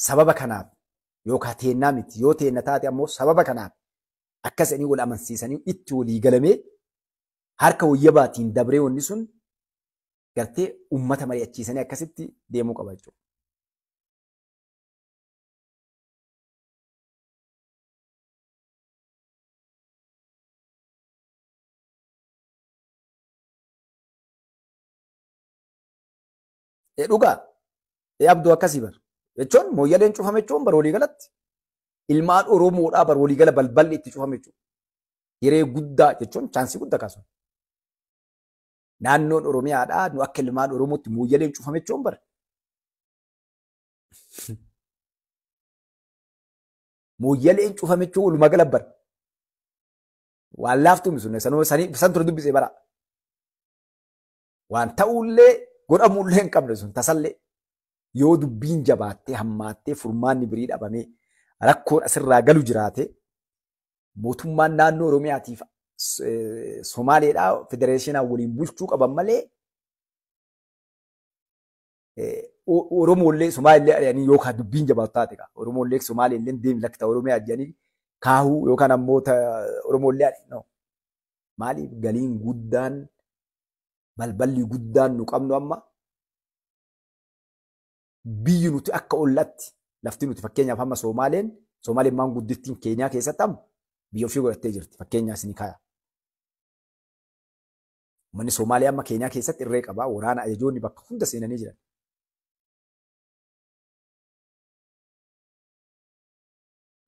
Sababa kanaaf yookaan teennaa miti yoo teenna taate ammoo sababa kanaaf akkas inni wal amansiisanii itti walii galamee harka wayyabaatiin dabree wanni sun gartee uummata mari'achiisanii akkasitti deemuu qaba jechuudha. Dhugaa abduu akkasii bar jechuun mooyyaleen cufame jechuun bar walii galatti ilmaan Oromoodhaa bar walii gala balballi itti cufame jechuudha. Hiree guddaa jechuun chaansii guddaa kaasu. Naannoon Oromiyaadhaa nu akka ilmaan Oromootti mooyyaleen cufame jechuun bar. Mooyyaleen cufame jechuun walumaa gala bar. Waan laaftuu misunne san ture dubbisee bara. Waan ta'ullee godhamullee hin qabne sun tasallee yoo dubbiin jabaattee hammaattee furmaanni birii dhabamee rakkoon asirraa galu jiraate mootummaan naannoo Oromiyaatiif Somaaleedhaa federeeshinaa waliin bulchuu qaban malee Oromoollee Somaaleellee ari'anii yookaan dubbiin jabaatu taate kaa Oromoollee Somaaleellee deemi lakki Oromiyaa jedhanii kaahuu yookaan ammoo Oromoollee ari'anii maaliif galiin guddaan balballi guddaan nu qabnu amma biyyi nuti akka ollatti lafti nuti fakkeenyaaf amma Somaaleen maan guddittiin Keeniyaa keessatti amma biyya ofii godhattee jirti fakkeenyaaf isin kaaya. Uummanni Somaalee amma Keeniyaa keessatti irree qabaa waraana ajajoonni bakka hunda seenanii jiran.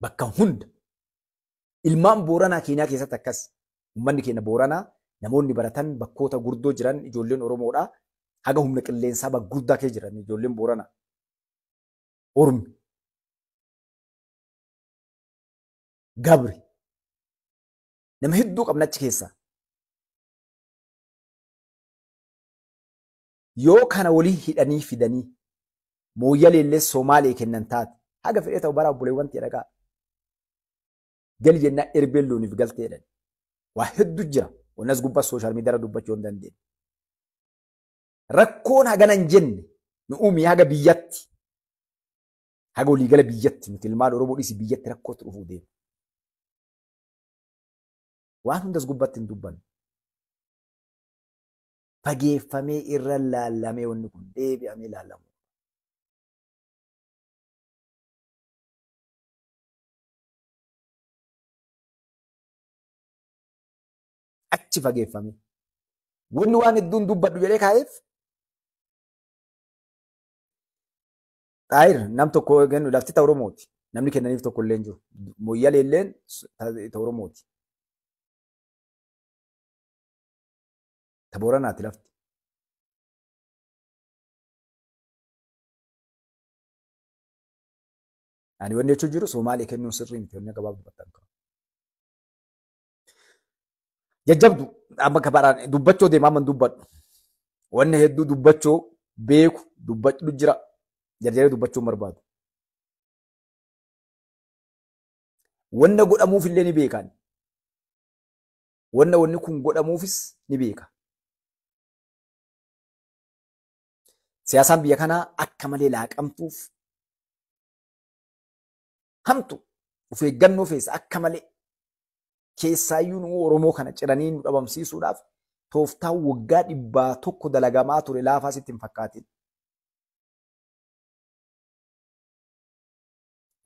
Bakka hunda ilmaan Booranaa Keeniyaa keessatti akkas uummanni keenya Booranaa namoonni baratan bakkoota gurguddoo jiran ijoolleen Oromoodhaa haga humna qilleensaa bakka guddaa kee jiran ijoolleen Booranaa. Ormi. Gabri. Nama hedduu qabna achi keessaa. Yoo kana walii hidhanii fidanii mooyyaleellee Somaalee kennan taate haga fedhee ta'u bara obboleewwan ta'e dhagaa. Gali jennaa erbeen looniif galtee jedhan. Waa hedduu jira. Wannas gubbaa sooshaal miidiyaa dubbachuu hin dandeenye. Rakkoon hagana hin jenne nu uumii haga biyyatti. Haga waliigala biyyatti nuti ilmaan Oromoo dhiisi biyyatti rakkootti dhufuu deema. Waan hundas gubbatti hin dubbannu. Fageeffamee irra laallamee wanni kun deebi'amee laallamu. Achi fageeffame. Wanni waan hedduun dubbadhu jedhee kaa'eef Xaayir nam tokko kennu lafti ta Oromooti. Namni kennaniif tokko illee hin jiru. Mooyyalee illeen ta Oromooti. Ta Booranaati lafti. Ani wanni jechuun jiru Somaalee kennuun sirrii miti wanni gabaabaa dubbattan qaba. Jajjabdu amma kabaraan dubbachuu deemaa amma dubbadhu. Wanni hedduu dubbachuu beeku dubbachuu jira. Jarjaree dubbachuu barbaadu. Wanna godhamuuf illee ni beekan. Wanna wanni kun godhamuufis ni beeka. Siyaasaan biyya kanaa akka malee laaqamtuuf hamtu of eeggannoo feessa akka malee keessaayyuu nu Oromoo kana ciranii nu dhabamsiisuudhaaf tooftaa waggaa 100 dalagamaa ture laafaa sitti hin fakkaatin.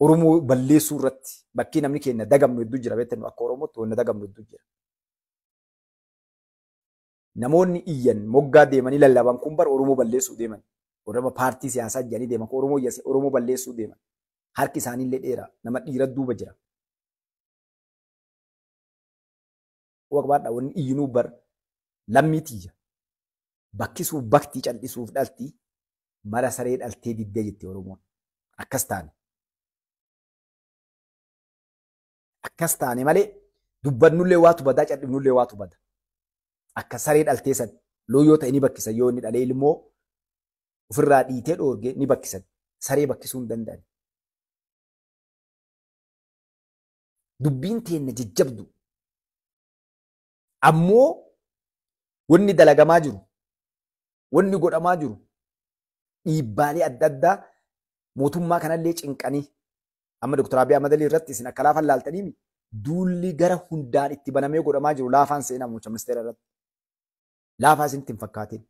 Oromoo balleessuu irratti bakkee namni keenya dagamnu hedduu jira beektan akka Oromootti wanna dagamnu hedduu jira. Namoonni iyyan moggaa deemanii lallaban kun bara Oromoo balleessuu deeman. Oromoo paartii siyaasaa jedhanii deeman kun Oromoo iyyase Oromoo balleessuu deeman. Harki isaaniillee dheeraa nama dhiira duuba jira. Waqbaadha wanni iyyinuu bar lammii tiyya. Bakkisuuf baktii cal'isuuf dhaltii mara saree dhaltee diddee jetti Oromoon. Akkas taane. Akkas taane malee dubbannullee waatu badaa cal'ifnullee waatu bada. Akka saree dhaltee san loon yoo ta'e ni bakkisan yoo inni dhalee ilmoo ofirraa dhiitee dhoorge ni bakkisan. Saree bakkisuu hin danda'an. Dubbiin teenna jajjabdu. Ammoo wanni dalagamaa jiru, wanni godhamaa jiru, dhiibbaalee adda addaa Mootummaa kanallee cinqanii amma Dr. Abiy Ahmed Ali irratti isin akka laafan laaltanii duulli gara hundaan itti banamee godhamaa jiru laafaan seenaa muummicha ministeera irratti. Laafaa isinitti hin fakkaatin.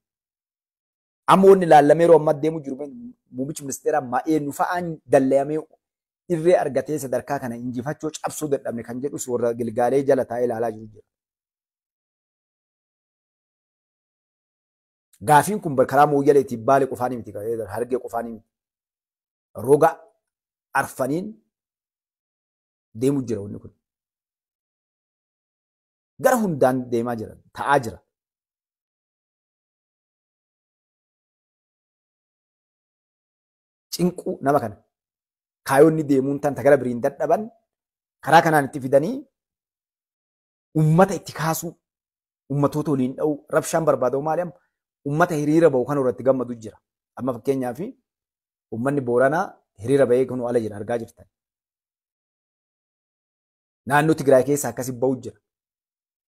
Amma wanni laallamee yeroo ammaa deemu jiru muummichi ministeeraa ma'ee nu fa'aan dallayamee irree argatee sadarkaa kana injifachuu cabsuu dadhabne kan jedhus warra gilgaalee jala taa'ee ilaalaa jiru jira. Gaafiin kun karaa mooyyaleetii Baalee qofaanii miti, Harargee qofaanii miti. Roga arfaniin deemu jira wanni kun. Gara hundaan deemaa jira, ta'aa jira. Cinquu nama kana. Kaayonni deemuun tan gara biriin dadhaban karaa kanaan itti fidanii ummata itti kaasuu, ummatoota waliin dha'uu, rabshaan barbaadamu maali amma? Ummata hiriira ba'u kan irratti gammadu jira. Amma fakkeenyaaf ummanni Booranaa hiriira ba'ee kun ala jira argaa jirtan. Naannoo Tigraay keessa akkasi ba'u jira.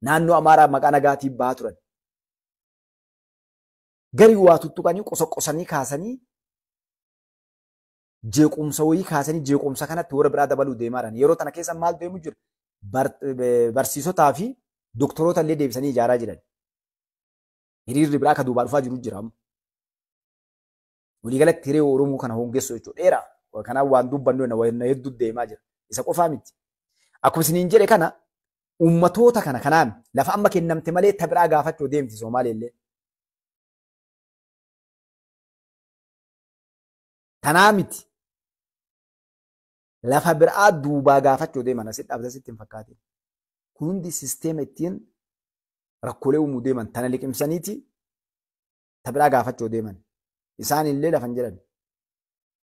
Naannoo Amaaraa maqaa nagaatiin ba'aa turan. Garii waa tuttuqanii qosoqosanii kaasanii jeequmsa wayii kaasanii jeequmsa kanatti warra biraa dabaluu deemaa jiran. Yeroo tana keessa maal deemu jira? Barsiisotaa fi doktoroota illee deebisanii ijaaraa jiran. Hiriirri biraa akka duubaa dhufaa jiru jira. Waliigalatti hiree Oromoo kana hongessu jechuudha. Dheeraa. Kanaaf waan dubbannu waan hedduu deemaa jira. Isa qofaa miti. Akkuma isiniin jedhe kana ummatoota kana kanaan lafa amma kennamte malee ta biraa gaafachuu deemti Somaalee illee. Tanaa miti. Lafa biraa duubaa gaafachuu deeman asitti dhaabata sitti hin fakkaatin. Kun hundi sisteema ittiin rakkoolee uumuu deeman tana liqimsaniiti ta biraa gaafachuu deeman. Isaan illee lafa hin jedhan.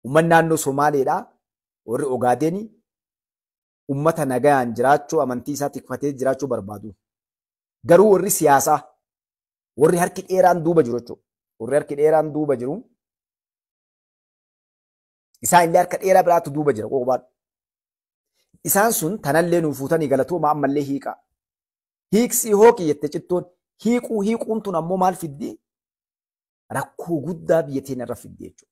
Uummanni naannoo Somaaleedhaa warri Ogaadeenii ummata nagayaan jiraachuu amantii isaa tikfatee jiraachuu barbaadu. Garuu warri siyaasaa warri harki dheeraan duuba jiru jechuudha. Warri harki dheeraan duuba jiru isaan illee harka dheeraa biraatu duuba jira qoqobaadhu. Isaan sun tanallee nuuf fuutanii galatooma ammallee hiiqaa. Hiiksii hooqi jette cittoon hiiquu hiiquun tun ammoo maal fiddi? Rakkoo guddaa biyya teenya irra fiddi jechuudha.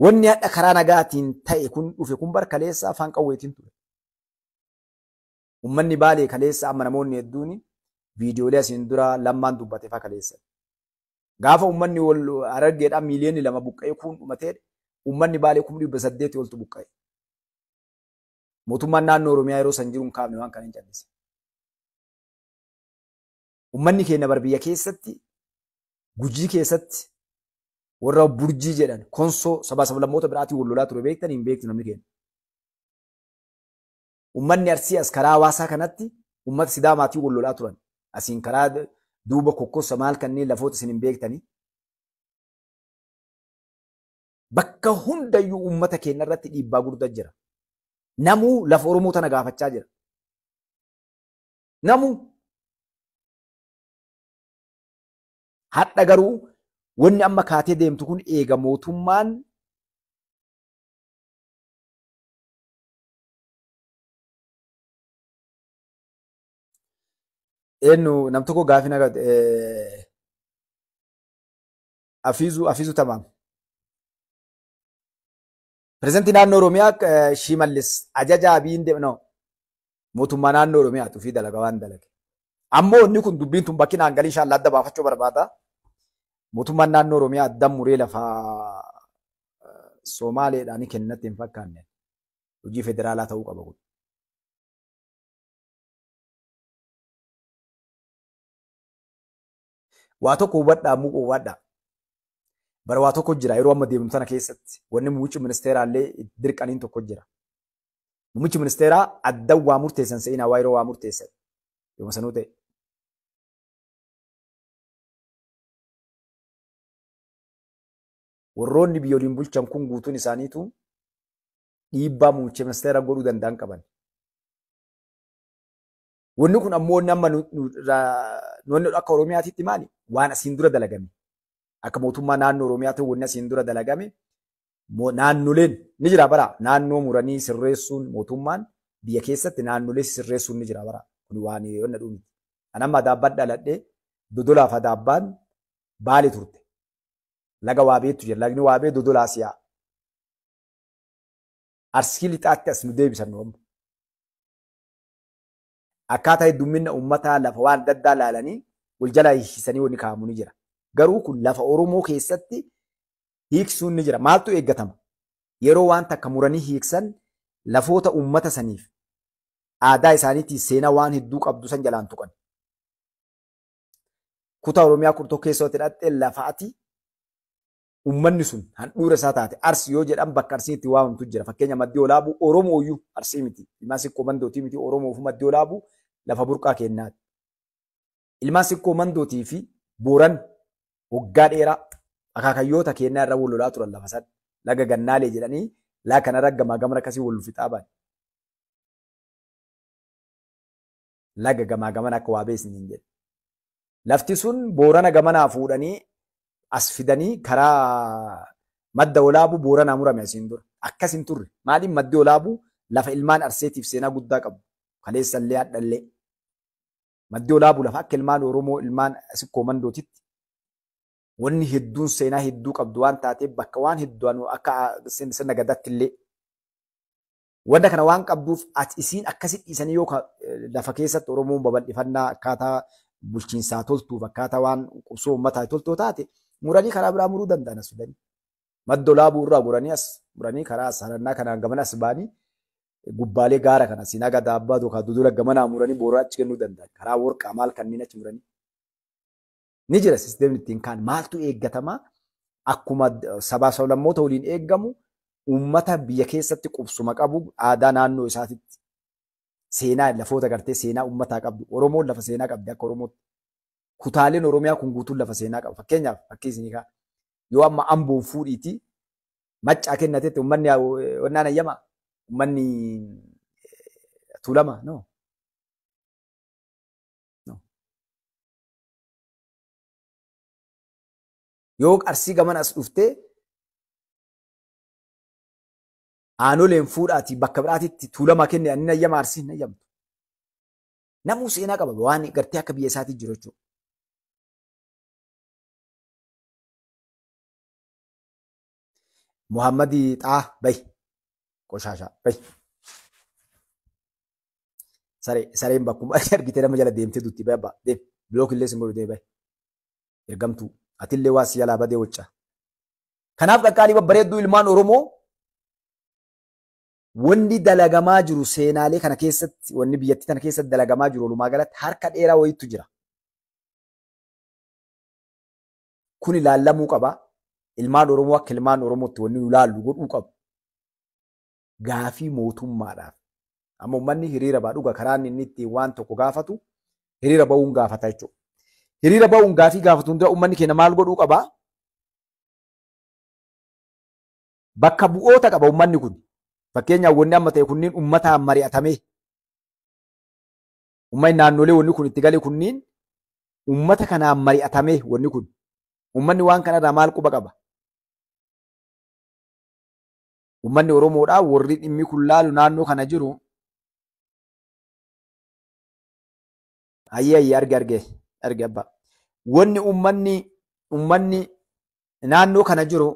Wanni hadha karaa nagaatiin ta'e kun dhufe kun bar kaleessa afaan qawweetiin ture. Uummanni Baalee kaleessa amma namoonni hedduun viidiyoolee asiin dura lammaan dubbate fa'aa kaleessa. Gaafa uummanni wal Harargeedhaan miiliyoonni 2 buqqa'ee kun dhumatee uummanni Baalee 800,000 oltu buqqa'e. Mootummaan naannoo Oromiyaa yeroo san jiru hin kaafne waan kana hin callise. Uummanni keenya bar biyya keessatti Gujii keessatti warra Burjii jedhan Konsoo sabaa sablammoota biraatiin wal lolaa ture beektan hin beektu namni keenya. Uummanni Arsii as karaa hawaasaa kanatti uummata Sidaamaatiin wal lolaa turan. Asiin karaa duuba kokkossa maal kanneen lafoota isin hin beektanii. Bakka hundayyuu uummata keenya irratti dhiibbaa guddaa jira. Namuu lafa Oromoo tana gaafachaa jira. Namuu hadha garuu wanni amma kaatee deemtu kun eega mootummaan eenyu nam tokko gaafii na gaafate Afiizu Tamaam. Pireezidantii naannoo Oromiyaa Shimallis ajaja Abiyyiin deema no mootummaa naannoo Oromiyaatu fi dalaga waan dalage. Ammoo inni kun dubbiin tun bakki naan galii inshallah adda baafachuu barbaada. Mootummaan naannoo Oromiyaa adda muree lafa Somaaleedhaan kennatti hin fakkaanne. Hojii federaalaa ta'uu qaba kun. Waa tokko hubadhaa muquu hubadhaa. Bara waa tokko jira yeroo amma deemnu tana keessatti wanni muummichi ministeeraallee dirqaniin tokko jira. Muummichi ministeeraa adda waa murteessan seenaa waa yeroo waa murteessan. Yooma sanuu ta'e. Warroonni biyya waliin bulchan kun guutuun isaaniitu dhiibbaa muummicha ministeeraa godhuu danda'an qaban. Wanni kun ammoo nama wanni akka Oromiyaatitti maali? Waan asiin dura dalagame. Akka mootummaa naannoo Oromiyaa ta'u wanni asiin dura dalagame naannoleen ni jira bara. Naannoo muranii sirreessuun mootummaan biyya keessatti naannolee sirreessuun ni jira bara. Kun waan wanna dhumti. Ani amma Adaabbaan dhaladhee Dodolaaf Adaabbaan Baalee turte. Laga Waabeetu jira. Lagni Waabee Dodolaa siyaa. Arsii lixaatti as nu deebisan nu amma. Akkaataa heddummina uummataa lafa waan adda addaa laalanii wal jalaa hiiksisanii wanni kaa'amu ni jira. Garuu kun lafa Oromoo keessatti hiiksuun ni jira. Maaltu eeggatama? Yeroo waan takka muranii hiiksan lafoota uummata saniif aadaa isaaniitiin seenaa waan hedduu qabdu san jalaan tuqan. Kutaa Oromiyaa 11 keessatti hidhattee lafa ati uummanni sun handhuura isaa taate Arsii yoo jedhan bakka Arsiin itti waamamtu jira. Fakkeenya Maddii Olaabuu Oromoo iyyuu Arsii miti. Ilmaan Sikkoo Mandootii miti Oromoofu Maddii Olaabuu lafa burqaa kennaati. Ilmaan Sikkoo Mandootii fi Booran waggaa dheeraa akaakayyoota kennaa irra wal lolaa turan lafa sana. Laga Gannaalee jedhanii laa kanarra gamaa gamana akkasii wal fixaa ba'an. Laga gamaa gamana akka waa beesni hin jedhu. Lafti sun Boorana gamanaa fuudhanii as fidanii karaa Madda Olaabuu Booranaa murame asiin dura. Akkas hin turre. Maaliif Maddi Olaabuu lafa ilmaan Arseetiif seenaa guddaa qabu. Kaleessallee hadhallee. Maddi Olaabuu lafa akka ilmaan Oromoo ilmaan Sikkoo Mandootitti wanni hedduun seenaa hedduu qabdu waan taateef bakka waan hedduun akka sirna gadaatti illee. Wanta kana waan qabduuf ati isiin akkasi dhiisanii yoo lafa keessatti Oromoon babal'ifannaa akkaataa bulchiinsaa toltuuf akkaataa waan qubsoo uummataa toltoo taate muranii karaa biraa muruu danda'an as fidanii. Madda Olaabuu irraa muranii as muranii karaa sarannaa kanaan gamana as ba'anii gubbaalee gaara kana siinaa gadaa abbaa yookaan Dodola gamanaa muranii Booraa achi kennuu danda'an. Karaa warqaa maal kanneen achi muranii. Ni jira sisteemni ittiin kaan maaltu eeggatamaa akkuma sabaa sablammoota waliin eeggamu uummata biyya keessatti qubsuma qabu aadaa naannoo isaatitti seenaa lafoota gartee seenaa uummataa qabdu. Oromoon lafa seenaa qabdi akka Oromootti. Kutaaleen Oromiyaa kun guutuun lafa seenaa qaba. Fakkeenyaaf fakkii isinii kaa yoo amma Amboon fuudhiiti Maccaa kennatetti uummanni wannaan ayyamaa uummanni Tuulama no. Yoo Arsii gaman as dhuftee aanoleen fuudhaatii bakka biraatitti Tuulamaa kenne ani ayyama Arsii hin ayyamtu. Namuu seenaa qaba waan gartee akka biyya isaatii jiru jechuudha. Muhammad Xaa bahi qoshaashaa bahi. Sareen bakkuma argitee nama jala deemtee dutti bahi abbaa deem bilook illee sin godhu deem bahi. Ergamtuu atillee waa si jalaa badee wacca. Kanaaf qaqqaalii babbareedduu ilmaan Oromoo wanni dalagamaa jiru seenaalee kana keessatti wanni biyyattii tana keessatti dalagamaa jiru walumaa galatti harka dheeraa wayiitu jira. Kun ilaallamuu qaba. Ilmaan Oromoo akka ilmaan Oromootti wanni nu ilaallu godhuu qabu. Gaafii mootummaadhaaf. Amma uummanni hiriira ba'a dhuga karaan inni ittiin waan tokko gaafatu hiriira ba'uun gaafata jechuudha. Hiriira ba'uun gaafii gaafatu hunda uummanni keenya maal godhuu qaba? Bakka bu'oota qaba uummanni kun. Fakkeenyaaf wanni amma ta'e kunniin uummataan mari'atamee. Uummanni naannolee wanni kun itti gale kunniin uummata kanaan mari'atamee wanni kun. Uummanni waan kanarraa maal quba qaba? Uummanni Oromoodhaa warri dhimmi kun laalu naannoo kana jiru. Ayyee ayyee arge arge arge abbaa. Wanni uummanni naannoo kana jiru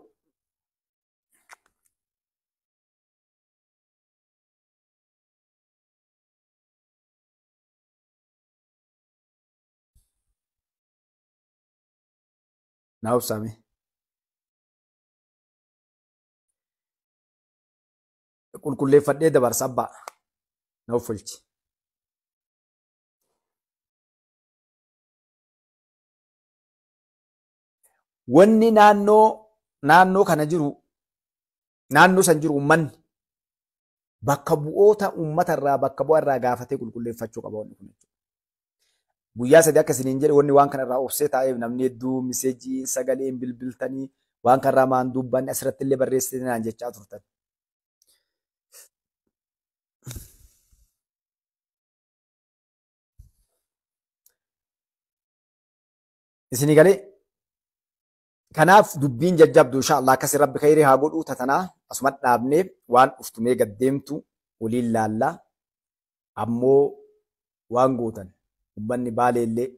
naa obsaame. Qulqulleeffadhee dabarsa abbaa. Na offolchi. Wanni naannoo kana jiru naannoo san jiru uummanni bakka bu'oota uummatarraa bakka bu'aa irraa gaafatee qulqulleeffachuu qaba wanni kun. Guyyaa sadii akka isiniin jedhe wanni waan kanarraa obsee taa'eef namni hedduu miseejii sagaleen bilbiltanii waan kanarraa maan dubbanne asirratti illee barreessitanii naan jechaa turtan. Isinii galee kanaaf dubbiin jajjabdu insha Allah akkasi rabbi khayrii haa godhuu tatanaa asuma dhaabnee waan dhuftumee gad deemtu waliin laallaa ammoo waan gootan uummanni Baaleellee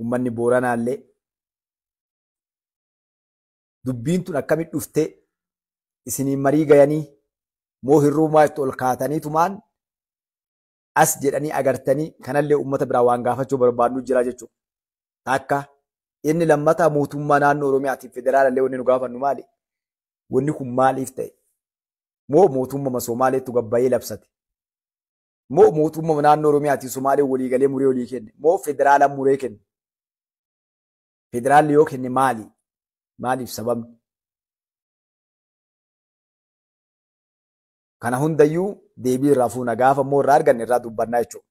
uummanni Booranaallee Dubbiin tun akkamitti dhuftee isiniin marii gayanii moo hirruumaa itti ol kaataniitumaan as jedhanii agartanii kanallee uummata biraa waan gaafachuu barbaadnu jira jechuudha. Takka inni lammataa mootummaa naannoo Oromiyaatiif federaalallee wanni nu gaafannu maali? Wanni kun maaliif ta'e? Moo mootummaa Somaaleetu gabbayee labsate? Moo mootummaa naannoo Oromiyaatiin Somaalee waliigalee muree olii kenne? Moo federaalaan muree kenne? Federaalli yoo kenne maali? Maaliif sababni? Kana hundayyuu deebii irraa fuuna gaafa immoo irraa arganne irraa dubbannaa jechuudha.